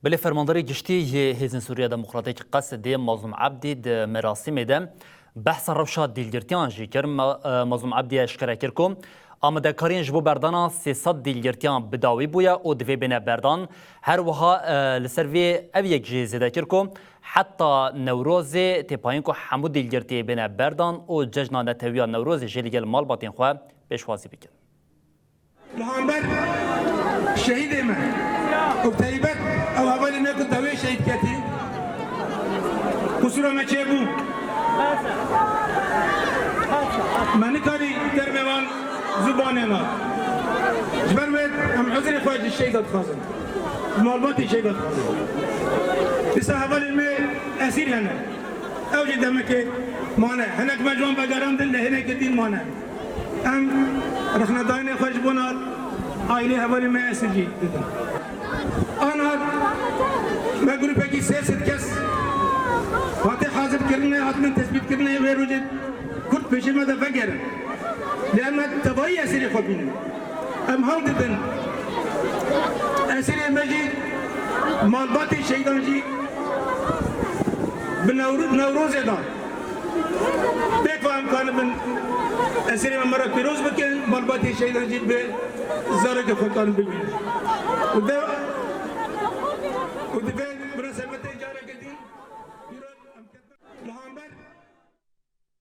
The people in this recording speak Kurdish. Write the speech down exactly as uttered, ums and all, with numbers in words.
Belê, Fermandarê Giştî yê Hêzên Sûriya Demokratîk, Qesedê, Mazlûm Ebdî di merasîmê de behsa rewşa dîlgirtiyan jî kir. Ma-, e, Mazlûm Ebdî eşkere kir ku amadekariyên ji bo berdana sê sed dîlgirtiyan bi dawî bûye û divê bêne berdan. Her wiha, e, li ser vê ev yek jî zêde kir ku heta Newrozê têpayîn ku hemû dîlgirtiyê bêne berdan û cejna netewiya Newrozê jî li gel malbatên xwe pêşwazî bikin. Li hember şehîdê me û bi taybet ew hevalê me ku dawiyê şehîd ketî, qusûra me çêbû. Me nikarî dervê wan zibanê na. Ji ber wê em uzrê xwe ji şehîda dixwazin. Ji malbatê şehîda dixwazin. Dîsa hevalên me esîr hene. Ew jî demekê mane. Hinek me ji wan vegerandin, lê hinekê din mane. Em rexnedayînê xwe ji bona aîlê hevalê me esir jî didin. Ana me grûpekî sê sed kes hate hazirkirinê, hatine tespîtkirinê wê rojê Kurd pêşê me de vegerin. Lê em tevayî esirê xwe bînin. Em hewl didin esirê me jî, malbatê şehîdan jî bi Newro-, Newrozê de pêk ve em kanibin esirê me me re pîroz bikin, malbatê şehîdan jî bi zarokê xwe kanin bibînin. Û de, û divê